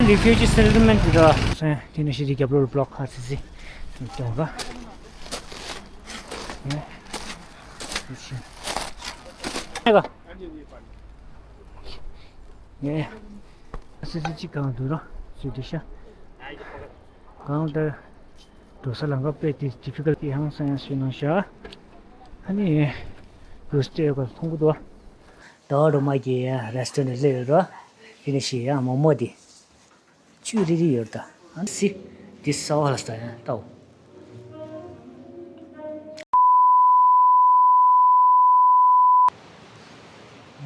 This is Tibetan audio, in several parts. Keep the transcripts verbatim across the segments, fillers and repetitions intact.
Refugee settlement ར། དེ་ནས་ཤི་དི་རྒྱབ་ལོར་block ཁ་སི་སི་ཀྱང་ར། ནས་ཀ་ནས་སི་སི་ཅི་གང་འདུག་ར། སི་དི་ཤ་གང་ལྟར་འགྲོ་ས་ལམ་ཁ་དཔེ་དེ་difficult དེ་ཧང་སང་ཡང་སུས་གནང་ཤག་ཨ་ནི་རུ་སྟེ་ཡོད་པ་མཐོང་གི་འདུག་ཟླ་བ་སྒྲོལ་མ་གི་ཡང་restaurant སླེབས་ཡོད་ར། དེ་ནས་ཤི་ཡང་མོག་མོག་དེ། བཅུད་རིལ་རིལ་ཡོད་ད། ཨ་སི། འདི་སོ་ལ་ས་ཡང་ལྟའོ།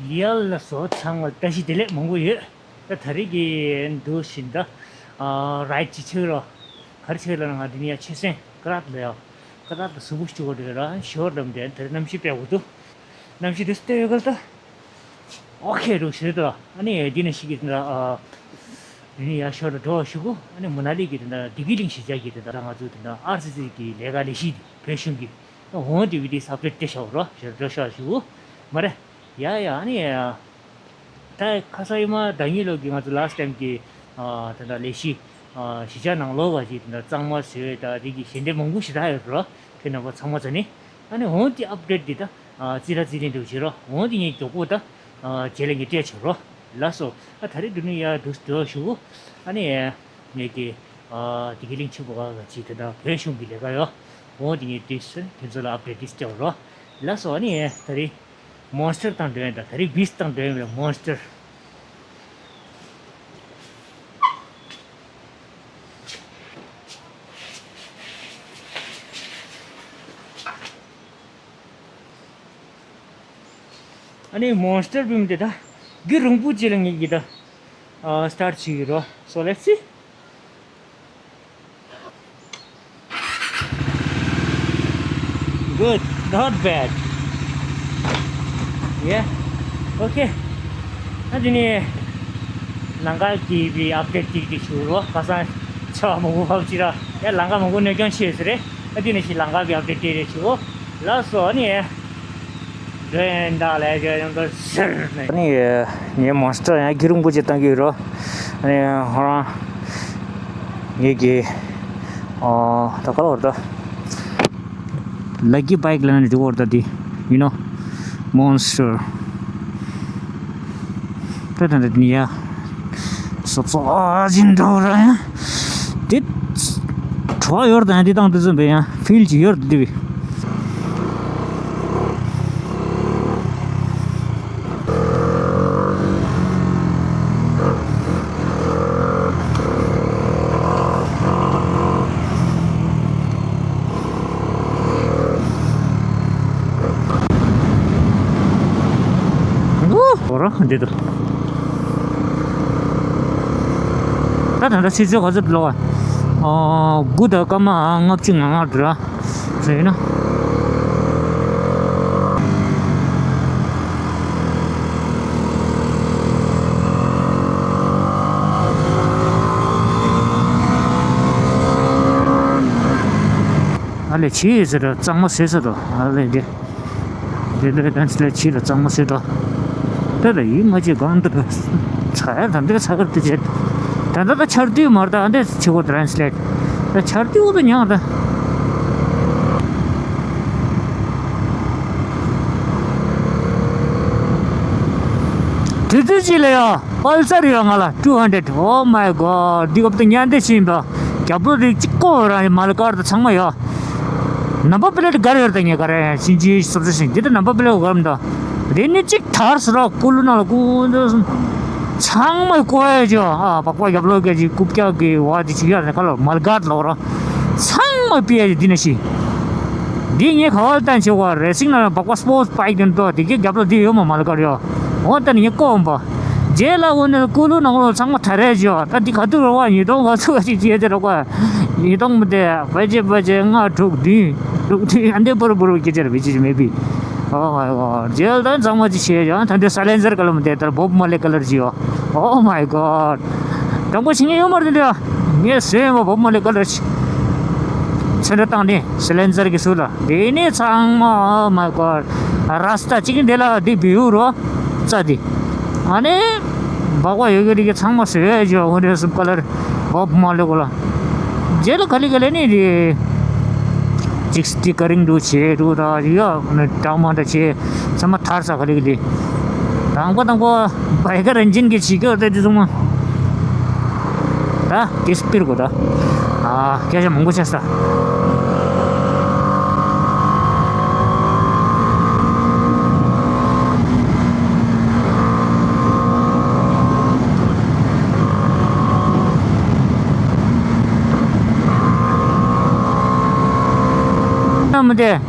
ཡ་ལ་སོ་ཚང་བ་བཀྲ་ཤིས་བདེ་ལེགས་མང་པོ་ཡོད། ད་ད་རེས་ཀྱི་འདུག་བཞིན་ད། རའིཌ་ཅི་ཆེ་རོ། ག་རེ་ཆེ་ལ་ང་འདི་ནས་ཡ་ཆེ་སེང་ཀ་ར་ལ་ཡ། ཀ་ར་ལ་སུ་བུ་ཤི་ཅུ་གོ་དེ་ར་ཞོར་ལམ་དེ་ད་རེས་གནམ་གཤིས་དཔེ་འོ་དུ། གནམ་གཤིས་དེ་སྟོད་ཡོད་ག་ལ་ད། ཨོ་ཁེ་རུ་ཞེས་དོ། ཨ་ནི་འདི་ནས་ཤི་གི་ད། འདི་ནས་ཡ་ཤོར་ལ་འགྲོ་བ་ཞུ་གོ། ཨ་ནི་མུ་ན་ལི་གི་ད་དི་གི་ལིང་ཞི་ཅག་གི་ད་ང་ཚོ་ད་ཨར་སི་སི་གི་ལས་ཀ་ལས་གཞི་དེ་བོད་གཞུང་གི། འོང་དེ་བི་དེ་སབ་ཌེཊ་དེ་ཤོར་རོ་ཞོར་འགྲོ་ཤོར་ཞུ་གོ། མ་རེད། ཡ་ཡ་ཨ་ནི། ད་ཁ་སང་ཡིན་མ་ཟླ་ཉིན་ལོ་གི་ང་ཚོ་last time གི་ཨ་དེ་འདྲ་ལས་གཞི་ཨ་གཞིས་ཆགས་ནང་ལོགས་པ་ཞིག་དེ་འདྲ་གཙང་མ་བཟོས་ད་དེ་གི་ཞལ་འདེབས་མང་པོ་ཞིག་རག་ཡོད་རོ། ཁྱེད་རྣམ་པ་ཚང་མ་ཚོ་ནི་ཨ་ནི་འོང་དེ་ཨབ་ཌེཊ་འདི་ད་ཨ་རྩིས་ར་རྩིས་ལེན་འགྲོ་བྱེད་རོ། འོང་དེ་ངས་མགྱོགས་པོ་ད་ཨ་རྗེས་ལ་ངས་སྤྲད་ཆོག་རོ། ལགས་སོ། ཨ་ད་རེས་འདི་ནས་ཡར་འགྲོ་འགྲོ་ཞུ་གོ། ཨ་ནི་ངས་ཀྱི་ཨ་དེ་གི་ལིང་ཆུ་བོ་ག་ག་ཅིག་དེ་འདྲ་བོད་གཞུང་གི་ལས་ཀ་ཡོད། འོང་དེ་ངས་དུས་སུ་ཁྱེད་ཚོ་ལ་ཨབ་ཌེཊ་འདི་སྤྲད་རོ། ལགས་སོ། ཨ་ནི་ད་རེས། མོན་སི་ཊར་དང་འགྲན་ད་ད་རེས་བིས་ཊི་དང་འགྲན་པའི་མོན་སི་ཊར། ཨ་ནི་མོན་སི་ཊར་བིམ་དེ་ད་གི་རུང་པོ་ཅི་ལ་ངེད་ཀྱི་ད་སི་ཊར་ཊི་བྱེད་ཀྱི་རོ། So let's see. Good, not bad. Yeah, okay. ཨ་དེ་ནས་ལམ་ཁ་གི་བི་ཨབ་ཌེཊ་ཏིག་ཏིག་ཞུ་རོགས། ཁ་སང་ཆར་པ་མང་པོ་བབས་ཅི་ར། ཡ་ལམ་ཁ་མང་པོ་གནོད་སྐྱོན་ཆེ་ཟེར་རེད། ཨ་དེ་ནས་ཤི་ལམ་ཁ་གི་ཨབ་ཌེཊ་ཏིག་ཏིག་ཞུ། ལགས་སོ་ཨ་ནི། འགྲོ་ཡིན་ད་ལས་འགྲོ་ཡིན་པ་ཟེར་ནས། ཨ་ནི་ངའི་མོན་སི་ཊར་ཡང་གི་རུང་པོ་ཅི་བཏང་གི་ཡོད་རོགས། ཨ་ནི་ཧོ་རང་ངེད་ཀྱི་ཨོ་ད་ག་ལ་བར་ད། Lucky bike ལ་ནི་འགྲོ་བར་ད་དེ། You know, monster. ད་ད་ད་ནི་ཡ། སོ་སོ་ཨ་ཅིན་འགྲོ་ར་ཡ། དེ། བྲོ་བ་ཡོར་དང་དེ་དང་དེ་ཚོ་འབད་ཡ། ཕིལ་གྱི་ཡོར་དེ་བི། འོ་ར་འདི་དུ། ད་ད་ད་ཆུ་ཚོད་ག་ཚོད་ལོ། ཨ་དགུ་དང་སྐར་མ་ལྔ་བཅུ་ང་ལྔ་འདྲ། ཟེར་ན། ཨ་ལས་ཆི་ཟེར་ར་གཙང་མ་ཟེར་ཟེར་ར་ཨ་ལས་འདི། འདི་འདི་ད་ལས་ཆི་ལ་གཙང་མ་ཟེར་ར། ད་ལ་ཡིད་མ་ཆེས་གང་འདི་ར། ཚ་ཡ་ད་འདི་ཚ་གར་དུ་བྱེད། ད་ད་ད་ཆར་དུས་མར་ད་འདི་ཆི་གོ་translate། ད་ཆར་དུས་འོ་ད་ཉག་ད། དུས་ཚོད་ཅིག་ལ་ཡ། Pulsar ཡོད་ང་ལ་two hundred. Oh my god. འདི་སྐབས་དུ་ཉན་དེ་ཕྱིན་པ། རྒྱབ་ལོ་རིགས་གཅིག་ཀོ་ར་མལ་ཀར་དུ་ཚང་མ་ཡོད། ནམ་བར་པི་ལེ་ཊི་གར་ཡོད་ད་ངས་ག་རེ་ཕྱིན་ཅི་སོབ་ཅི་ཞིག་འདི་ད་ནམ་བར་པི་ལེ་ཊི་གར་མི་འདུག་དེ་ནི་གཅིག་དར་སུ་ར་ཀུ་ལུ་ན་ལ་ཀུ་འདི་ཚང་མ་ཀོ་ཡ་ཅོ། ཨ་པག་པ་རྒྱབ་ལོ་སྐད་ཅིག་རྐུབ་བཀྱག་གི་བ་དེ་ཅིག་ཡ་རེ་ཁ་ལོ་མལ་ཀར་ལོ་ར་ཚང་མ་པི་ཡ་ཅི་འདི་ན་ཤི། འདི་ངས་ག་བ་ལྟན་ཆེ་བ་རེ་སིང་ན་ལ་པག་པ་སྤོར་ཊི་བྷའིཀ་དེ་འདུག་དེ་གི་རྒྱབ་ལོ་འདི་ཡོད་མ་མལ་ཀར་ཡོད། འོ་ད་ནི་ངས་ཀོ་འོང་པ། རྗེས་ལ་འོ་ནི་ཀུ་ལུ་ནང་ལོ་ཚང་མ་ཐ་རེ་ཅོ། ད་འདི་ག་དུས་ར་བ་ཉིས་སྟོང་ག་ཚོད་ཅིག་ཅི་ཡ་ཅི་ར་ཀོ། ཉིས་སྟོང་མི་དེ་བེ་ཅེ་བེ་ཅེ་ལྔ་དྲུག་བདུན་དྲུག་བདུན་ཨ་འདི་པོ་རུ་པོ་རུ་སྐད་ཆ་ར་བེ་ཅེ་ཅི་མེད་པི། ཨོ་མའི་གོཌ། རྗེས་ལ་གཙང་མ་ཅིག་བྱས་ཡང་ད་འདི་སའི་ལེན་སར་ཀ་ལ་མི་དེ་ལྟར་བོབ་མར་ལེ་ཀ་ལར་ཅིག་ཡོད། ཨོ་མའི་གོཌ། དང་པོ་ཞིག་ངས་ཡོད་མ་རེད་འདི། ངས་ཟོས་ཡོད་མ་བོབ་མར་ལེ་ཀ་ལར་ཅིག་ཚོན་ཁྲ་བཏང་ནས་སའི་ལེན་སར་གི་ཟུར་ལ་དེ་ནས་ཚང་མ། ཨོ་མའི་གོཌ། ར་སི་ཏ་གཅིག་འདི་ལ་འདི་བིའུ་རོ་རྩ་འདི། ཨ་ནི། སྦག་སྦག་ཡོད་ཀྱི་རིགས་ཚང་མ་བཟོས་ཡ་ཅིག་འོ་འདྲ་སུ་ཀ་ལར་བབ་མ་ལེ་གོ་ལ། རྗེས་ལ་ག་ལེ་ག་ལེ་ནི་རེད། ཅིག་སི་ཊི་ཀ་རིང་འདུག་བྱས་འདུག་ད་ཡ་ནི་འདྲ་མ་འདྲ་བྱས་ཚང་མ་ཐར་ས་ག་ལེ་ག་ལེ། དང་པོ་དང་པོ་བའི་ཀ་རན་ཅིན་གྱི་བྱེད་ཀྱི་ཡོད་དེ་དེ་ཚང་མ། ད་དེ་སྤིར་གོ་ད། ཨ་སྐད་ཆ་མང་པོ་བཤད་ས། ན་མི་དེ།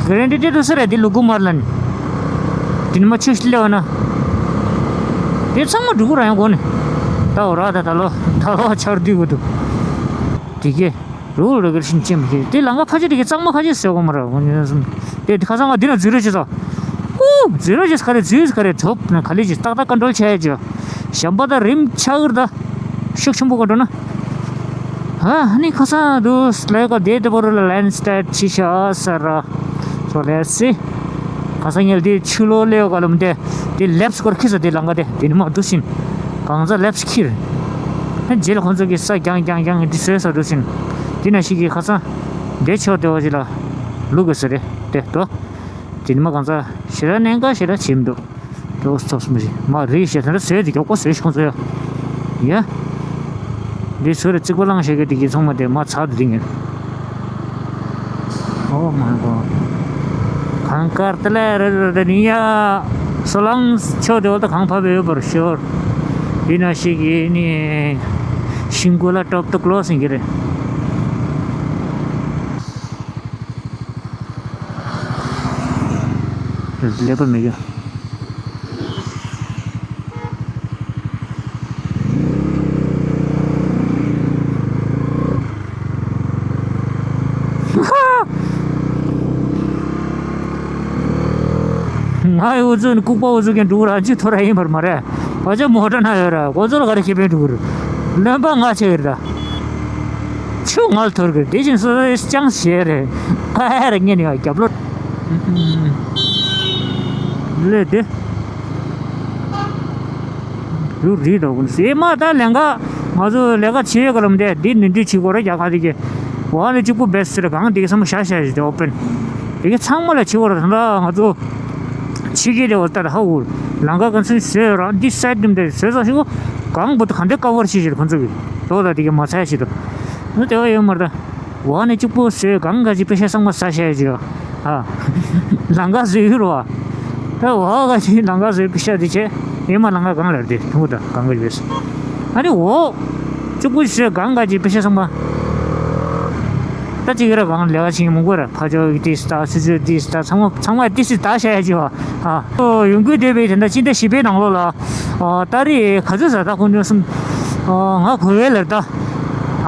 ག་རན་ཊི་དེ་ཏུ་སི་རེད་དེ་ལུ་གུ་མར་ལན། དེ་ནི་མ་ཆུ་ཤི་ལེ་བ་ན། དེ་ཚང་མ་འགྲུ་གུ་ར་ཡང་གོ་ནི། ད་འོ་ར་ད་ད་ལོ་ད་ལོ་ཆར་དུས་གོ་འདུག་དེ་གས། རུ་རུ་གར་ཤིན་ཅེམ་ཞེས་དེ་ལང་ཀ་ཕ་ཆེ་དེ་གི་གཙང་མ་ཁ་ཆེ་ཟེར་གོ་མ་ར་འོ་ཉོས་སོང་། དེ་ཁ་སང་ང་འདི་ན་འཛུལ་རོགས་བྱེད་ས། ཧུ། འཛུལ་རོགས་བྱེད་ས་ག་རེ་འཛུལ་ག་རེ་ཐོབ་ན་ག་ལེ་ཅི་ཏག་ཏག་ཀོན་ཊོལ་བྱས་ཅི། ཞམ་པ་ད་རིམ་ཆག་གི་ར་ད། ཤུགས་ཆེན་པོ་ག་འགྲོ་ན། ཨ་ནི་ཁ་སང་དུ་ལས་ཀ་དེ་དེ་བོ་རུ་ལ་ལན་སི་ལའེ་ཌི་ཆི་ཤ་ས་ར། སོ་ལེ་སི། ཁ་སང་ཉལ་དེ་ཆུ་ལོ་ལེའོ་ག་ལོམ་དེ། དེ་ལེབ་སི་སྐོར་ཁི་ས་དེ་ལང་ཀ་དེ་དེ་ནི་མ་འདུ་ཤིན། གང་ཟག་ལེབ་སི་ཁིར། ཨ་རྗེས་ལ་ཁོང་ཚོ་གི་ས་རྒྱང་རྒྱང་རྒྱང་འདི་བཟོས་ས་འདུག་ཤིན། འདི་ན་ཞིག་གི་ཁ་སང་། འདི་ཕྱོགས་དེ་བ་ཞིག་ལ། ལུག་གི་ས་རེད་དེ་དོ། དེ་ནི་མ་གང་ཟག་ཞེ་ར་ནན་ཀ་ཞེ་ར་བྱེད་མི་འདུག་དོ་སི་ཐོབ་སི་མ་ཞིག་མ་རེད་ཞེ་ས་ར་བཟོས་དེ་མགྱོགས་པོ་བཟོས་ཤོང་ཚོ་ཡ། ཡ། འདི་ཚོ་ར་རྩིག་པ་བླངས་བྱེད་གི་དེ་གི་ཚོང་མ་དེ་མ་ཚར་དུ་དེ་ངེར། Oh my god. གངས་དཀར་ཏི་ལེ་རེ་རེ་རེ་ནི་ཡ། སོ་ལང་ཆོ་དེ་བ་ད་གངས་ཕབ་ཡོད་པར་ཤོར། ཡིན་ན་ཞིག་ཡིན་ནི། ཤིང་ཀུ་ལ་ཏོབ་ཏོ་ཀློ་སིང་གི་རེད། ཀླད་པ་མི་དགོས། ང་ཡི་འུ་ཚོ་ནི་ལྐུགས་པ་འུ་ཚོ་གན་འགྲོ་ར་ཅི་ཐོ་ར་ཡིན་པར་མ་རེད། བ་ཅག་མོ་ཊ་ན་ཡོད་ར་ཁོ་ཚོ་ལ་ག་རེ་ཁེ་ཕན་འགྲོ་ར། ལོན་པ་ང་ཆེ་ཡོད་ར། ཆུ་ངལ་ཐོར་གི་དེ་བཞིན་སོ་སོའི་ཅང་ཞེ་རེད། ཕ་ཧ་ར་ངེ་ནི་ཡ་རྒྱབ་ལོ། ལེ་དེ། རུ་རི་དོ་ཀུན་སེ་མ་ད་ལེན་ག་ང་ཚོ་ལས་ཀ་བྱེད་ཡོད་ག་ལམ་དེ་འདི་ནི་འདི་བྱེད་དགོས་ར་རྒྱ་གར་དེ་གི་བ་ནི་གཅིག་པུ་བེ་སི་ར་གང་དེ་གི་བསམ་བློ་བཞག་བཞག་ཞིག་དེ་ཨོ་པན་དེ་གི་ཚང་མ་ལ་བྱེད་དགོས་ར་ད་ང་ཚོ་ཕྱི་གི་དེ་བ་ལྟ་ཧ་འུར་ལང་ག་ག་ཚོད་བཟོས་ར་འདི་སའི་ཌིམ་དེ་བཟོས་ས་ཞིག་གང་བུ་དུ་གང་དེ་ཀ་བར་བྱེད་ཞིག་ཁོ་ཚོ་གི་དོ་ད་དེ་གི་མ་ཚད་ཞིག་དོ་ནི་དེ་བ་ཡོད་མ་ར་ད། འོ་ནི་གཅིག་པུ་བཟོས་གང་ག་ཅིག་པེ་ཤ་ཚང་མ་ཟ་བྱས་ཅིག་ཨ། ལང་ཀ་བཟོས་ཡོད་རོ། ད་འོ་ག་ཅིག་ལང་ཀ་བཟོས་པེ་ཤ་དེ་བྱས་ཨེ་མ་ལང་ཀ་གང་ལ་རེད་ཐུང་ད་གང་ག་ཡོད། ཨ་ནི་འོ། གཅིག་པུ་བཟོས་གང་ག་ཅིག་པེ་ཤ་ཚང་མ། ད་ཅིག་ར་གང་ལས་ཀ་བྱེད་མི་དགོས་ར་ཕ་ཅོག་གི་ཏིས་ད་སུ་ཅོ་ཏིས་ད་ཚང་མ་ཚང་མ་ཏིས་ད་བྱས་ཅིག་ཨ། ཡོང་གི་བསྡད་པའི་དེ་འདྲ་ཅི་འདྲ་ཞིབ་པའི་ནང་ལོགས་ལ། ཨ་ཏ་རི་ག་ཚོད་ཟ་ད་ཁོ་ཉོ་སོང་། ཨ་ང་གོ་བས་ལར་ད།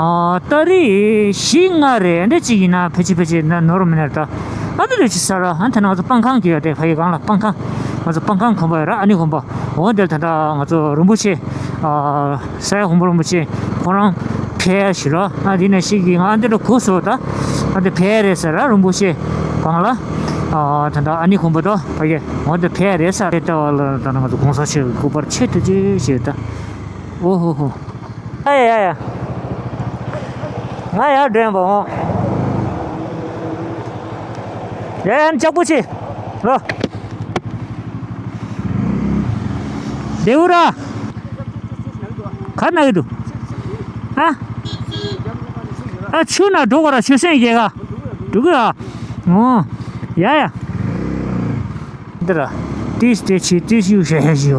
ཨ་ཏ་རི་བཞི་ལྔ་རེ་འདྲ་ཅིག་ཡིན་ན་ཕལ་ཆེར་ཕལ་ཆེར་ན་ནོར་མི་ནར་ད། ཨ་ཏ་རི་ཅི་ཟ་ར་ཨ་ཐ་ན་ང་ཚོ་སྤང་ཁང་གི་ཡོད་དེ་ཕ་ཡི་གང་ལ་སྤང་ཁང་། ང་ཚོ་སྤང་ཁང་གོམ་པ་ཡོད་ར་ཨ་ནི་གོམ་པ། འོ་འདིར་ད་ལྟ་ང་ཚོ་རིན་པོ་ཆེ། ཨ་ས་ཡ་ཧོང་པོ་རིན་པོ་ཆེ་ཁོ་རང་ཕེ་ཡ་ཞིག་ར་ཨ་འདི་ནས་ཤིག་གི་ང་འདི་ལ་གོ་སོ་ད། ཨ་འདི་ཕེ་ཡ་རེད་ཟེར་ར་རིན་པོ་ཆེ་གང་ལ། ཨ་ད་ལྟ་ཨ་ནི་གོམ་པ་ད་ཕ་གི། འོ་འདི་ཕེ་རེད་ས་རེད་ལྟ་བ་ལ་ད་ང་ཚོ་གོང་ས་ཆེ་གི་སྐུ་པར་ཆེ་ཏུ་ཅི་ཞེས་ད། ཨོ་ཧོ་ཧོ། ཨ་ཡ་ཡ། ང་ཡར་འདྲེན་པ་འོང་། ཡ་ཡ་ལྕགས་པོ་ཆེ། ལོ། དེའུ་ར། ག་ན་གི་འདུག་ཨ། ཨ་ཆུ་ན་འགྲོ་ག་ར་ཆུ་སེང་རྒྱལ་ག་འགྲོ་གི་ཨ། ཨོ། ཡ་ཡ། འདི་ར། ཏིས་ཏེ་ཆི་ཏིས་ཡུ་ཤ་ཡ་ཞི་བ།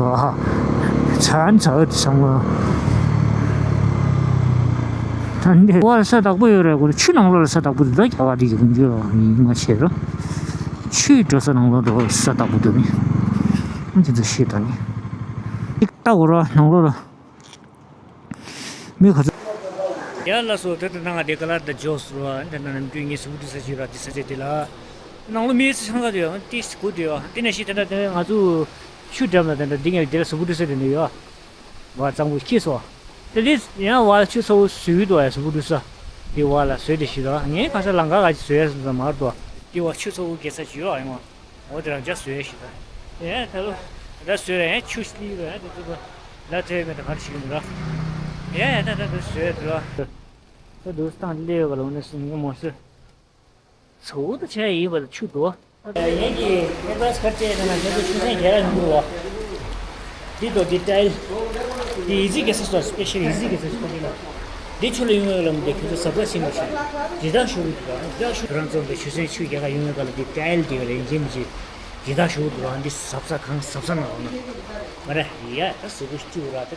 ཚན་ཚ་འུ་ཚང་བ། ད་འདི་བ་ས་དག་པོ་ཡོད་རེད་གོ་ཆུ་ནང་ལོགས་ལ་ས་དག་པོ་འདུག་ད་རྒྱ་གར་འདི་ཡི་གུང་རྒྱུ་ཡོད་ང་ཆེ་རོ། ཆུའི་འགྲོ་ས་ནང་ལོགས་འགྲོ་ས་དག་པོ་འདུག་ནི། འདི་ཚོ་ཤེས་ད་ནི། ཏིག་ཏག་འོ་ར་ནང་ལོགས་ལ། མི་ག་ཚོད། ཡ་ལ་སོ་དེ་ལྟ་ན་ང་དེ་ག་ལ་ད་ཇོ་སུ་ར་འདི་ན་ནམ་རྒྱུན་ངས་སུ་བུ་དུ་ས་ཅི་ར་དི་ས་ཅི་དེ་ལ། ནང་ལོ་མི་ཚང་ག་དུ་ཡོད་ཏི་སི་གུ་དུ་ཡོད་དེ་ནས་ཤི་དེ་འདྲ་དེ་ང་ཚོ་ཆུ་འགྲམ་ལ་དེ་འདྲ་འདི་ངས་དེ་ལ་སུ་བུ་དུ་ས་དེ་འདྲ་ཡོད། བ་གཙང་པོ་ཁྱི་སོ། དེ་ལས་ཡང་བ་ཆུ་ཚ་བོ་སུ་ཡོད་དོ་ཡ་སུ་བུ་དུ་ས། དེ་བ་ལ་སོས་དེ་ཤི་ར་ངས་ཁ་ས་ལང་ཀ་ག་ཅི་སོས་ཡ་སུ་ས་མར་དོ། དེ་བ་ཆུ་ཚ་བོ་གེ་ས་ཅི་ཡོད་ཨ་ཡང་བ། འོ་དེ་རང་ཅག་བཟོས་ཤིག་ད། ཡ་ད་ལོ། ད་བཟོས་ར་ཡང་ཆུ་སླེབས་ར་ཡང་དེ་ཚོ་ལ་ཐེབས་མེད་ད་གར་ཞིག་ཡོད་ར། ཡ་ཡ་ད་ད་ད་བཟོས་ད་ར། ད་དུ་སྟངས་སླེབས་ག་ལ་འོ་ན་སུ་ངོ་མ་སུ། ཚོགས་འདུ་བྱས་ཡིན་པ་ཆུ་དོ། ཡིན་གྱི་ཨེ་བ་སི་ཁར་བཅད་ན་ང་ཚོ་ཆུ་ཚན་རྒྱལ་ར་མི་འདུག་བ། འདི་དོ་འདི་ཏའིལ། འདི་ཡི་ཟི་གེ་སི་སོ་སི་པེ་ཤལ་ཡི་ཟི་གེ་སི་སོ་སི་འདི་ལ། འདི་ཆུ་ལ་ཡོང་བའི་ལམ་འདི་ཁྱོད་ཚོ་ཟབ་ས་ཕྱིན་པ་ཞིག་ཇི་ལྟར་ཞུ་གི་འདུག་ཇི་ལྟར་ཞུ་རང་ཚོ་འདི་ཆུ་ཚན་ཆུ་རྒྱལ་ཁ་ཡོང་བའི་སྐབས་ལ་འདི་ཏའིལ་འདི་བ་ལ་ཡིན་གྱི་མི་ཅི། ཇི་ལྟར་ཞུ་གི་འདུག་འདི་ཟབ་ས་གང་ཟབ་ས་ན་འོ་ན། མ་རེད་ཡ་ད་ཟུག་གུ་བཅུག་ར་ད།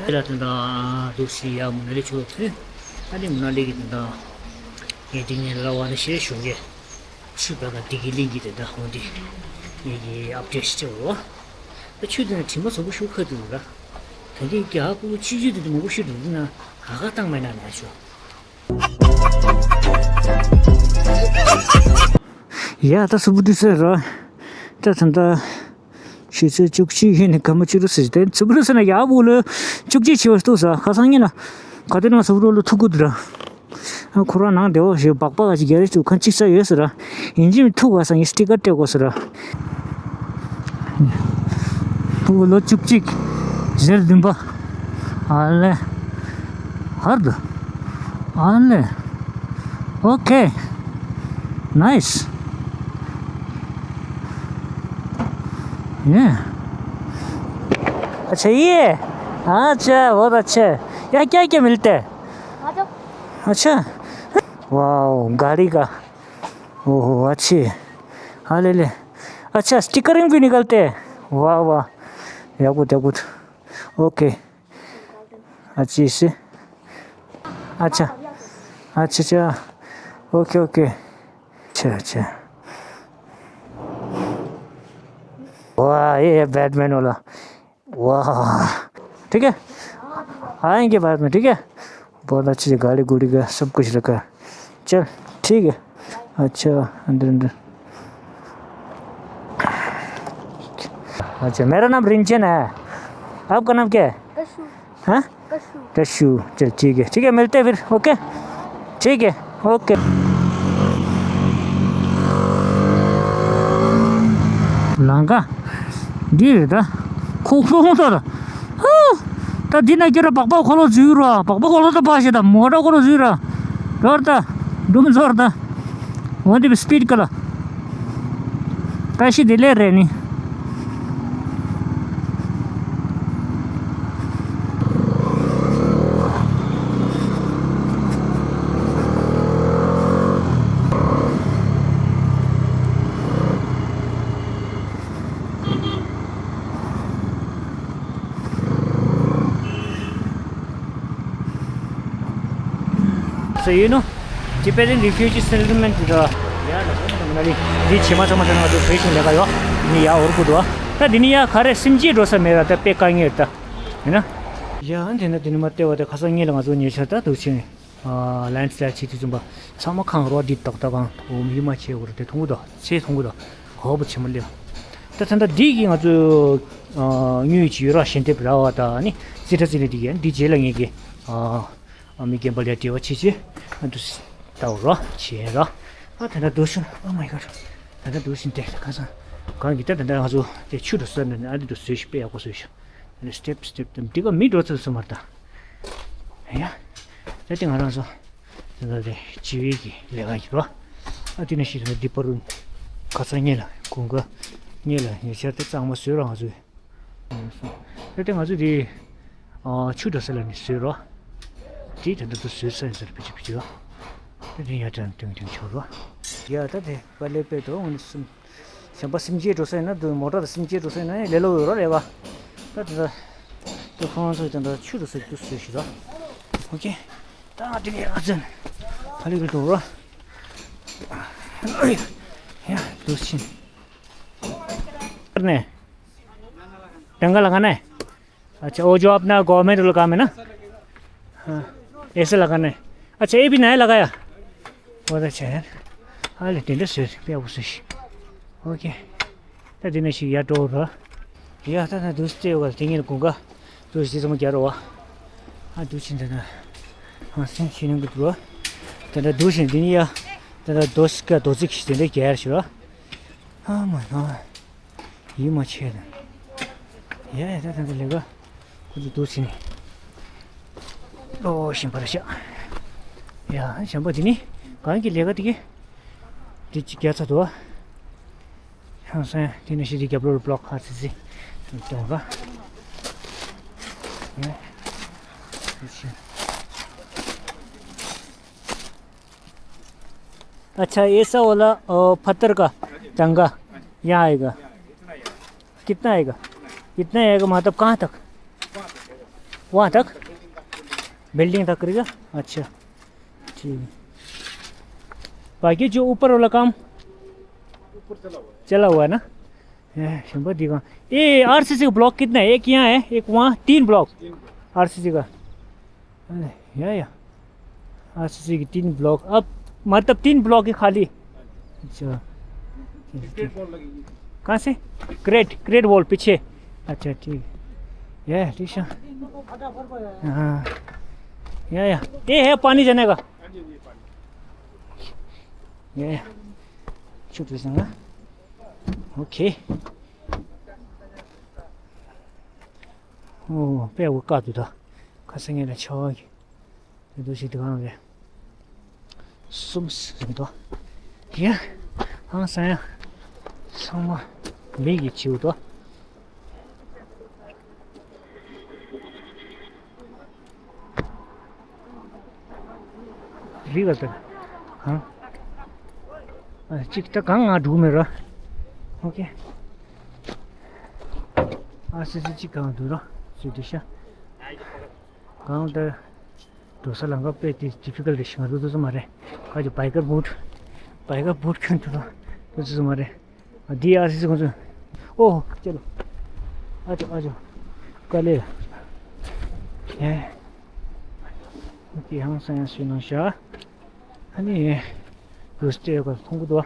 ལ་དེ་འདྲ་འདུག་སེ་ཡ་མུ་ན་ལི་ཆུ་ལོག་ཚུན། ཨ་ནི་མུ་ན་ལི་གི་དེ་འདྲ་ངས་འདི་ངས་ལ་བ་ནི་ཤེས་ཞུ་གེ། ཆུ་བ་ག་འདི་གི་གླིང་གི་དེ་འདྲ་འོང་འདི་ངས་ཀྱི་ཨབ་ཌེ་ཤི་ཅེ་འོ། ད་ཆུ་དེ་ན་དྲི་མ་བཟོ་བོ་ཤུ་ཁ་དུ་ར། ད་འདི་རྒྱ་ཀུ་ཆུ་ཆུ་དེ་དུ་མོ་བོ་ཤུ་དུ་ན་ག་ག་བཏང་མེད་ན་ན་ཆུ། ཡ་ད་སུ་བུ་དུ་སེ་ར། ད་ད་ད། ཆུ་ཚོད་བཅུ་གཅིག་ཡིན་ནི་ག་མ་བཅུ་རུ་ཟེར་ཏེ་སུ་བུ་དུ་སེ་ན་ཡ་བུ་ལ་བཅུ་གཅིག་བྱེད་པ་ཏུ་ས་ཁ་སང་ཉིན་ན་ག་དུ་ན་སུ་བུ་རུ་ལ་ཐུག་གུ་དུ་ར། ཁོ་རང་ནང་བདེ་བ་ཞིག་སྦག་སྦག་ཅིག་རྒྱ་རེ་བཅུ་ཁ་གཅིག་ས་ཡོད་ཟེར་ར། ཡིན་གཅིག་མིན་ཐུག་བ་སང་ཡིན་སི་ཊི་ཀར་སྤྲད་དགོས་ཟེར་ར། ཕྲུ་གུ་ལོ་བཅུ་གཅིག་ཟེར་བདུན་པ། ཨ་ལེ། ཧར་དུ། ཨ་ལེ། ཨོ་ཁེ། ནའིས། ཡེ། अच्छा ये। अच्छा बहुत अच्छे। यहाँ क्या क्या मिलते हैं? अच्छा। वाओ गाड़ी का। ओहो अच्छे। हाँ ले ले। अच्छा स्टिकरिंग भी निकलते हैं। वाह वाह। या गुड या गुड। ओके। अच्छी से। अच्छा। अच्छा अच्छा। Okay okay. अच्छा अच्छा। वाह ये है बैटमैन वाला। वाह। ठीक है। आएंगे बाद में ठीक है। बहुत अच्छी गाड़ी गुड़ी का सब कुछ रखा है। चल। ठीक है। अच्छा अंदर अंदर। अच्छा मेरा नाम रिंचन है। आपका नाम क्या है? कशु। हाँ? कशु। कशु। चल ठीक है ठीक है मिलते हैं फिर। ओके। ठीक है। ओके। Lanka. ཌི་རེད་ད། ཁོ་ཁོ་ཁོ་ད། ད་འདི་ན་ཁྱོད་ར་སྦག་སྦག་འཁོར་ལོ་འཛུལ་ར་སྦག་སྦག་འཁོར་ལོ་ད་པ་ཞེ་ད་མོ་ཊ་འཁོར་ལོ་འཛུལ་ར། རོར་ད། འདུམ་ཟོར་ད། འོན་ཏེ་སྤིཌ་ཀ་ལ། ད་ཤི་དེ་ལས་རེད་ནི། So you know, Tibetan refugee settlement འདི་འདྲ། ཡ་ལ་ན་ལི་འདི་ཆེ་མ་ཚང་མ་ཚང་མ་ཚོ་བེ་ཤིང་ལས་ཀ་ཡོད། ནི་ཡ་འོར་ཀུ་དུ་བ། ད་འདི་ནི་ཡ་ག་རེ་སིམ་ཅི་འགྲོ་ས་མེད་ར་ད་དཔེ་དཀའ་ངལ་ད། ཡིན་ན། ཡ་འདི་ན་འདི་ནི་མ་ལྟེ་བ་ད་ཁ་སང་ཉིན་ལ་ང་ཚོ་ཉེ་ཆར་ད་དུ་ཕྱིན། ལན་སི་ལའེཌ་བྱེད་དུས་ཙམ་པ་ཚང་མ་ཁང་རོ་འདི་ཏག་ཏག་གང་འོ་མི་མ་ཆེ་བར་དེ་མཐོང་གི་དོ་ཚེ་མཐོང་གི་དོ་གོ་བ་ཆེ་མ་ལེ། ད་ད་ད་འདི་གི་ང་ཚོ་དངུལ་གྱི་ཡོད་ར་ཞལ་འདེབས་ར་བ་ད་ནི་རྩིས་ཁྲ་རྩིས་ལེན་འདི་གི་འདི་རྗེས་ལ་ངེད་ཀྱི་མི་རྒན་པ་ལས་བྲེལ་བ་ཆེ་ཆེ་ང་ཚོ་ལྟ་བ་ར་བྱེད་ར། ཨ་ད་ད་འདུག་སོང་ཨ་མའི་ག་ད་ད་འདུག་སོང་དེ་ཁ་སང་གང་གི་ད་ད་ད་ང་ཚོ་དེ་ཆུ་རུ་སོན་ནས་ཨ་འདི་འདུག་བཟོས་ཤིག་དཔེ་ཡག་པོ་བཟོས་ཤིག་སི་ཊེབ་སི་ཊེབ་དང་འདི་ག་མི་འགྲོ་ཚུལ་སུ་མར་དང་། ཡ། ད་དེ་ང་རང་ཚོ་དེ་འདྲ་དེ་བྱི་བའི་གི་ལས་ཀ་ཡིན་རོ། ཨ་དེ་ནས་ཤི་དེ་འདི་པ་རུ་ཁ་ཚ་ཉེ་ལ་དགུན་ཁ་ཉེ་ལ་ཉེ་ཆར་དེ་གཙང་མ་བཟོས་ར་ང་ཚོས། ད་དེ་ང་ཚོ་དེ་ཆུ་འདྲ་ས་ལ་ནི་བཟོས་རོ། དེ་དེ་འདྲ་དུ་བཟོས་ས་ཡིན་ཟེར་བི་ཅི་བི་ཅི་རོ། ད་དེ་ཡ་དྲན་དུང་དུང་ཆོག་རོ། ཡ་ད་དེ་པ་ལེ་པེ་དོ་འོ་ནི་གསུམ། གཞན་པ་སེམས་ཅན་འགྲོ་ས་ཡིན་ན་དུ་མོ་ཊ་དང་སེམས་ཅན་འགྲོ་ས་ཡིན་ན་ལེ་ལོ་ཡོད་ར་ལས་ཀ། ད་དེ་འདྲ། དུ་ཁོང་ཚོ་དེ་འདྲ་ཆུ་འགྲོ་ས་དུ་བཟོས་ཤིག་ར། ཨོ་ཁེ། ད་དེ་གའི་ཨ་ཙན། ཕ་ལི་གི་འགྲོ་ར། ཡ་དུ་ཕྱིན། ནས། དང་ག་ལ་ག་ནས། अच्छा, वो जो अपना गवर्नमेंट वाला काम है ना? हाँ, ऐसे लगाना है। अच्छा, ये भी नया लगाया? बहुत अच्छा है। हाँ, ले, टेंडर से, पे आप उसे। ओके। ད་དེ་ནས་ཤིག་ཡར་འགྲོ་ར། ཡ་ད་ད་དུས་ཚོད་བར་དེ་ངེད་དགུན་ཁ་དུས་ཚོད་ཚང་མ་རྒྱག་རོགས། ཨ་དུས་ཆེན་ད་ད། ང་སེམས་ཤེས་ནང་གི་འདུག་རོ། དེ་འདྲ་འདུག་བཞིན་འདི་ནི་ཡ། དེ་འདྲ་རྡོ་སི་ཀ་རྡོ་རྩིག་གི་དེ་འདྲ་རྒྱག་ཡར་ཞུ་རོ། ཨ་མ་ན། ཡིད་མ་ཆེས་ན། ཡ་ཡ་ད་དེ་འདྲ་ལས་ཀ་ཁོ་ཚོ་འདུག་ཟིན་ནས། ལོ་ཞིམ་པར་བཞག་ཡ་བྱམས་པ་འདི་ནི་གང་གི་ལས་ཀ་དེ་གི། འདི་གཅིག་རྒྱག་ཚར་འདུག་བ། ཧང་སང་དེ་ནི་ཤི་དེ་རྒྱབ་ལོར་བློག་ཁ་ཚི་ཚི། སྟོང་ར། ཡ། अच्छा, ऐसा वाला, अ, पत्थर का टंगा यहाँ आएगा। कितना आएगा? कितना आएगा, मतलब, कहाँ तक? वहाँ तक? बिल्डिंग तक करेगा? अच्छा, ठीक है। बाकी जो ऊपर वाला काम चला हुआ है ना? ए, शंभर दी का। ये आरसीसी का ब्लॉक कितना है? एक यहाँ है, एक वहाँ, तीन ब्लॉक आरसीसी का। अरे, या, या। आरसीसी की तीन ब्लॉक। अब, मतलब, तीन ब्लॉक ही खाली। अच्छा। क्रिकेट बॉल लगी हुई है। कहाँ से? क्रेट, क्रेट बॉल पीछे। अच्छा, ठीक। या, या, ठीक है। हाँ। या, या। ये है पानी जाने का। हाँ जी, ये पानी। या, या। छोटे से ना। ओके। ཨོ། དཔེ་འོ་དཀའ་འདུག་ད། ཁ་སང་ངས་ལ་ཆ་བ་གི། དེ་འདུག་ཞིག་དེ་གང་རེད། གསུམ་ཟིན་ཏོ། ཡ། ཧང་སང་ཡ། ཚང་མ་མི་གི་བྱིའུ་ཏོ། རིག་ག་ལྟར། གང་། ཨ། གཅིག་ད་གང་ང་འགྲོ་གི་མེད་ར། ཨོ་ཀེ། ཨ་སི་སི་གཅིག་གང་འདུག་ར། སི་དུ་ཤ། གང་ལྟར། འགྲོ་ས་ལམ་ཁ་དཔེ་དེ་ཌི་ཕི་ཀལ་རེད་ཤག་ང་ཚོ་ཚོ་མ་རེད། ཁ་ཅིག་བྷའི་ཀར་བུ་ཊ། བྷའི་ཀར་བུ་ཊ་གྱོན་ཐུབ་ན། ཚོ་ཚོ་མ་རེད། འདི་ཨ་སི་སི་ཁོང་ཚོ། ཨོ། ཅེ་ལོ། ཨ་ཅོ་ཨ་ཅོ། དཀའ་ལས། ཨེ། འདི་ཧང་སང་ཡང་སུས་གནང་ཤག་ཨ་ནི། རུ་སྟེ་ག་མཐོང་གི་འདུག་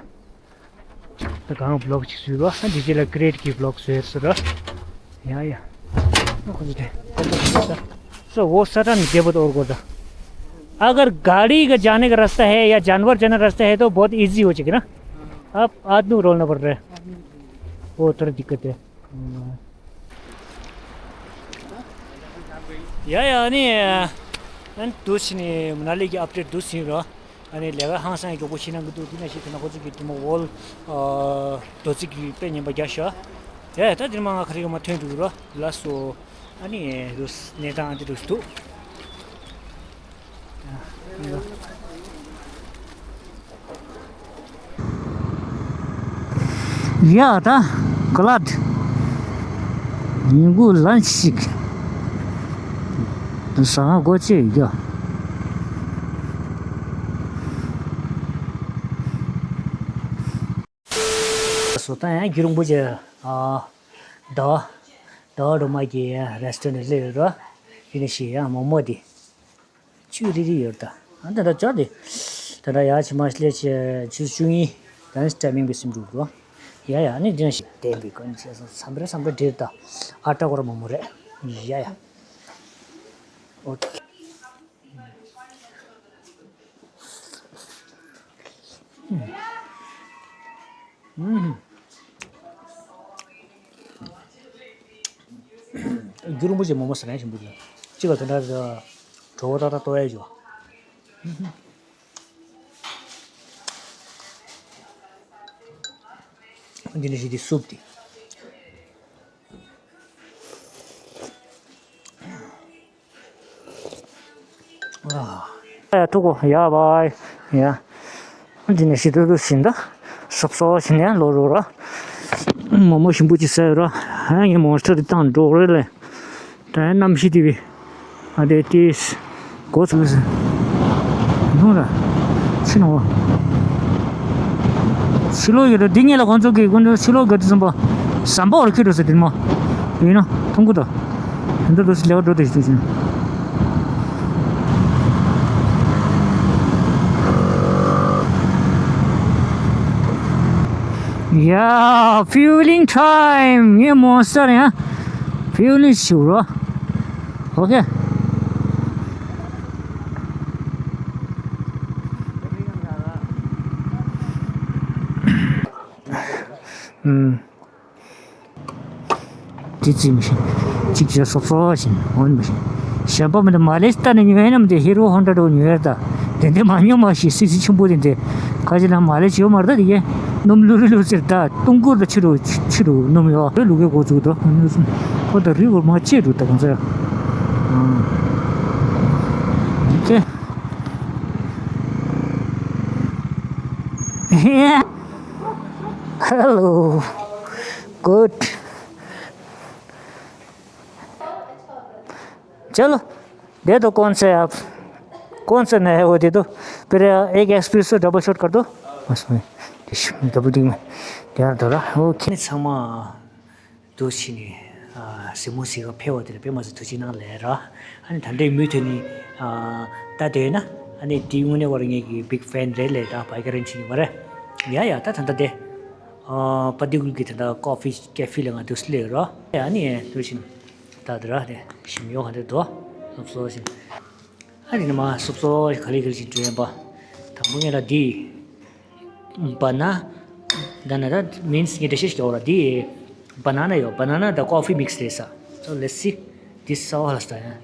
ད་གང་བློག་ཅིག་བཟོས་པ། ཨ་འདི་རྗེས་ལ་ཀི་རེ་ཊི་གི་བློག་བཟོས་ཟེར་ར། ཡ་ཡ། ཨ་ཁོང་ཚོ་དེ། སོ་འོ་ས་ཁྲ་ནི་རྒྱལ་པོ་དོར་དགོས་ད། अगर गाड़ी का जाने का रास्ता है या जानवर जाने का रास्ता है तो बहुत इजी हो जाएगा ना। आप आदमी रोलना पड़ रहा है। वो थोड़ा दिक्कत है। ཡ་ཡ། ཨ་ནི། ཨ་ནི་འདུག་ཕྱིན་ནས་མ་ན་ལི་གི་ཨབ་ཌེཊ་འདུག་ཕྱིན་རོ། ཨ་ནི་ལས་ཀ་ཧང་སང་མགྱོགས་པོ་ཕྱིན་གནང་གི་འདུག་དེ་ནང་བཞིན་དེ་ན་ཁོ་ཚོ་གི་དེ་མོ་ཝོལ། ཨ། རྡོ་རྩིག་གི་དཔེ་ངན་པ་རྒྱག་ཤག་ཡ་ཡ། ད་དེ་མ་ང་ཁ་རི་ག་མ་ཐོན་འདུག་རོ། ལགས་སོ། ཨ་ནི་འདུག་གནས་སྟངས་ཨ་འདི་འདུག་འདུག་ཡ་ད་ཀ་ལ་ཏི་ཉིན་གུང་ལན་ཅིག་ཟ་ང་སྒོ་ཕྱེ་ཡོད། སོ་ད་ཡང་རྒྱུ་རིང་པོ་ཅིག་ཨ། ཟླ་བ། ཟླ་བ་སྒྲོལ་མ་གི་རེ་སི་ཊོ་རན་ཊི་སླེབས་ཡོད་ར། དེ་ནས་ཤི་ཡ་མོག་མོག་དེ། བཅུ་རེ་རེ་ཡོད་ད། ཨ་ད་ད་ཅོག་དེ། ད་ད་ཡ་ཕྱི་མ་སླེབས་ཆེ་ཆུ་བཅུ་གཉིས། ད་ནི་ཊའི་མིང་གི་སིམ་འགྲོ་གོ། ཡ་ཡ་ནི་དེ་ནས་ཤི་བསྟན་པའི་གོན་ཆེ་སོང་བསམ་པ་རེ་བསམ་པ་འདྲེར་ད། ཨ་ཏྲ་གོ་ར་མོག་མོག་རེད། ཡ་ཡ། ཨོ་ཁེ། རྒྱུ་རིང་པོ་ཅིག་མོག་མོག་ཟ་ན་ཞིམ་པོ་ཅིག་གཅིག་ལ་དེ་འདྲ་བྲོ་བོ་ཏག་ཏག་ལྟོ་ཡ་ཅོ། འདི་ནི་ཞི་དི་སུབ་དི། ཡ་ཐུག་གོ་ཡ་བའི་ཡ། འདི་ནས་ཤི་ཏུ་ཏུ་ཤིན་ད། སོབ་སོབ་ཤིན་ཡ་ལོ་རོ་ར། མོག་མོག་ཞིམ་པོ་ཅིག་ཟ་ཡོད་ར། ཧ་ཡ་ངས་མོན་སི་ཊར་དེ་བཏང་འགྲོ་རེད་ལེ། ད་ཡ་གནམ་གཤིས་དེ་བི། ཨ་དེ་དེས། གོ་ཚུགས་སོང་། ནོ་ར། ཕྱི་ནང་བ། ཕྱི་ལོགས་ཡོད་དོ་འདི་ངེད་ལ་ཁོང་ཚོ་གི་ཀུན་ཏུ་ཕྱི་ལོགས་ག་དུས་ཙམ་པ། ཟམ་པ་བར་ཁྱེར་འགྲོ་ས་དེ་མ། ཡིན་ན་མཐོང་གི་ད། ཧན་ད་དུ་སི་ལེགས་འགྲོ་དེ་ཞིག་ཞིག་ཡ། ཕིའུ་ལིང་ཊའིམ། ངས་མོན་སི་ཊར་ཡང་ཕིའུ་ལིང་ཞུ་རོ། ཨོ་ཁེ། ཨུམ། དེ་རྩིས་མི་ཤེས། གཅིག་བྱས་སོབ་སོབ་བཞིན་འོན་མི་ཤེས། གཞན་པ་མི་འདུག་མ་ལེ་ཤི་ད་ནས་ཉོས་ན་མི་འདུག་ཧི་རོ་ཧོན་ཌ་འགྲོ་ཉོས་ད། དེ་འདྲ་མ་ཉོ་མ་ཤེས་སི་སི་ཆེན་པོ་དེ་འདྲ། ཁ་ཅིག་ལ་མ་ལེ་ཤི་ཡོད་མ་རེད་ད་དེ་གས། སྣུམ་ལུ་རི་ལུ་ཟེར་ད་སྟོང་སྐོར་ད་ཕྱི་རུ་ཕྱི་རུ་སྣུམ་ཡོད་རེད་ལུ་གའི་འགོ་བཙུགས་ད་ཁོ་ད་རི་བོར་མ་ཆད་འགྲོ་ད་གང་ཟེར། ཨ། ཨོ་ཁེ། Hello. Good. चलो, दे दो। कौन सा है आप? कौन सा नया है वो दे दो। फिर एक एस्प्रेसो डबल शॉट कर दो। बस वही। डबल ड्रिंक में। यार, थोड़ा। ओके। ཚང་མ་འདུག་ཕྱིན་ནས་གཟིགས་མོ་གཟིགས་ག་ཕེབས་པ་དེ་ལ་དཔེ་མ་སྲིད་ཐུགས་རྗེ་གནང་ལབ་ར། ཨ་ནི་ད་ལྟའི་མུ་མཐུད་ནས་ལྟ་བསྡད་ན་ཨ་ནི་དེ་དངོས་གནས་བར་ངེད་ཀྱི་བིག་ཕེན་རེད་ལབ་ད་བྷའི་ཀ་རན་ཕྱིན་ཡོད་མ་རེད། ཡ་ཡ་ད་ད་ལྟ་དེ་པ་ཏི་ཀུལ་གྱི་དེ་འདྲ་ཀོ་ཕི་ཀེ་ཕི་ལ་ང་འདུག་སླེབས་ར། ཨ་ནི་འདུག་ཕྱིན་ད་དེ་ར་དེ་ཞིམ་ཡོད་ག་དེ་འདུག་སོབ་སོབ་ཞིམ། ཨ་རི་ནི་མ་སོབ་སོབ་ག་ལེ་ག་ལེ་ཞིག་འགྲོ་ཡིན་པ། དང་པོ་ངེད་ལ་འདི་བ་ན་ན་ད་ན་ད་མིན་སི་ངེད་འགྲེལ་བཤད་ཞིག་རྒྱག་ར། འདི་བ་ན་ན་ཡོད། བ་ན་ན་ད་ཀོ་ཕི་མིག་སི་རེད་ས། So let's see this how has the ད།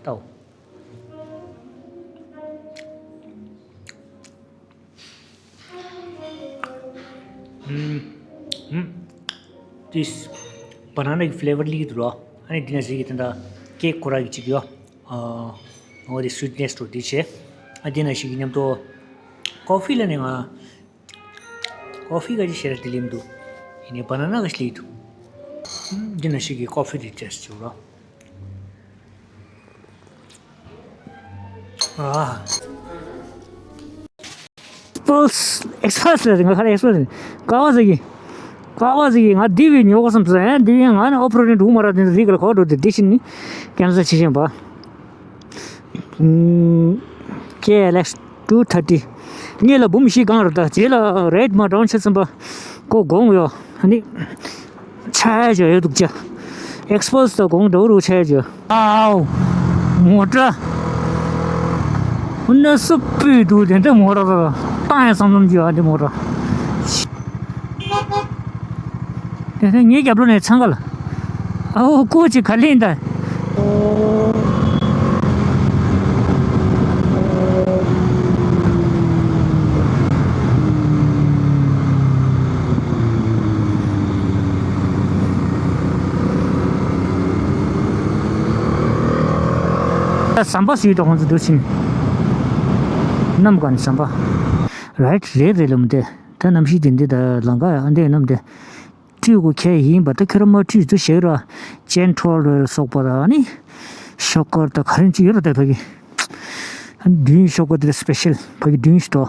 ཨུམ། ཨུམ། This banana གི་ཕི་ལེ་ཝར་ལི་འདུག་རོ། ཨ་ནི་འདི་ན་ཞིག་གི་ད་ལྟ་ཀེག་ཁོ་ར་གི་ཅིག་ཡོད། ཨ། འོ་དེ་སུའི་ཊི་ནེ་སི་འདྲ་པོ་འདི་བྱས། ཨ་འདི་ན་ཞིག་གི་མཉམ་དུ་ཀོ་ཕི་ལ་ནི་ང་ཀོ་ཕི་ག་ཅིག་བཤད་ར་དེ་ལེམ་འདུག་ཡིན་ནི་བ་ན་ན་ག་ཞིག་ལི་འདུག་འདི་ན་ཞིག་གི་ཀོ་ཕི་དེ་ཊེ་སི་ཊི་བྱེད་རོ། ཨ། ཨེགས་པལ་སི་ལ་ང་ཁ་ལ་ཨེགས་པལ་སི་ཀ་བ་ཟ་གི། ཀ་བ་ཟ་གི་ང་འདི་བས་ཉོ་གོ་བསམ་སོང་། ཨེ་འདི་བས་ང་ནི་ཨོ་ཕོ་རོ་ནི་འགྲོ་མ་ར། དེ་རིག་ག་ལ་ཁོ་འགྲོ་དེ་འདི་ཕྱིན་ནི་ཀན་སལ་བྱེད་བཞིན་པ། ཀེ་ཨེལ་ཨེགས་ཊུ་ཐར་ཊི། ངེད་ལ་འབུམ་བཞི་གང་རེད་ད། རྗེས་ལ་རེད་མ་འདྲ་བོ་བྱས་ཙམ་པ་ཁོ་དགོངས་ཡོད་ཨ་ནི། ཆ་ཡ་བྱོས་ཡོད་འདུག་ཅག་ཨེགས་པལ་སི་དང་དགོངས་འདྲ་བོ་རུ་ཆ་ཡ་བྱོས། ཨའོ། མོ་ཊ། ཨུ་ན་སུ་སྤུས་འདུག་དེ་འདྲ་མོ་ཊ་ད་བཏང་ཡ་བསམ་བསམ་གྱི་ཨ་འདི་མོ་ཊ། དེ་ནས་ངའི་རྒྱབ་ལོགས་ནས་འཚང་ཁ་ལ། ཨའོ་ཀོ་ཅི་ག་ལེན་ད། ཟམ་པ་ཞིག་དང་ཁོང་ཚོ་འདུག་ཕྱིན། གནམ་གང་ཟམ་པ། རའིཊ་རེད་རེད་ལམ་དེ། ད་གནམ་གཤིས་དེ་འདི་ད་ལང་ཀ་ཡ་འདི་གནམ་དེ། ཁྲུས་དགོས་ཁེལ་ཡིན་པ་ད་ཁྱོད་རང་མ་ཁྲུས་ཚུལ་ཞིག་ར། ཅན་ཁྲོལ་རེ་སོགས་པ་ད་ནི། ཤོག་དཀར་ད་ག་རེ་ཅིག་ཡོད་ར་ད་ཕ་གི། མདུན་ཤོག་དཀར་དེ་སི་པེ་ཤལ་ཕ་གི་མདུན་ཞིག་ཏོ།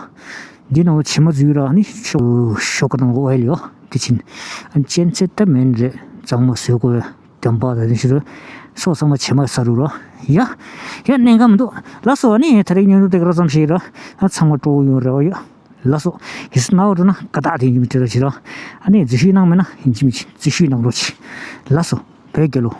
འདི་ནང་ལ་བྱེ་མ་འཛུལ་ར་ནི་ཤོག་ཤོག་དཀར་ནང་ལ་ཨོ་ཡལ་ཡོད་དེ་ཕྱིན། ཅན་ཚེ་ད་མེན་རེད་གཙང་མ་བཟོས་དགོས། དམ་པ་ད་དེ་ཕྱིར་སོག་ཚང་མ་བྱེ་མ་ཟ་རུ་ར། ཡ། ཡ་གནད་འགག་མི་འདུག་ལགས་སོ་ཨ་ནི་ད་རེས་ཉོ་རུ་དེ་ག་ར་ཙམ་ཞིག་ར། ཚང་མ་སྤྲོ་བོ་ཡོང་རེ་བ་ཡོད། ལགས་སོ། ཡིས་ནའོ་འགྲོ་ན་ཀ་དག་དེ་ཡིན་མི་དེ་ར་ཞིག་ར། ཨ་ནི་འཛུལ་ཞུགས་གནང་མེད་ན་ཡིན་གཅིག་མིན་གཅིག་འཛུལ་ཞུགས་གནང་རོགས་གྱིས། ལགས་སོ། བོད་རྒྱལ་ལོ།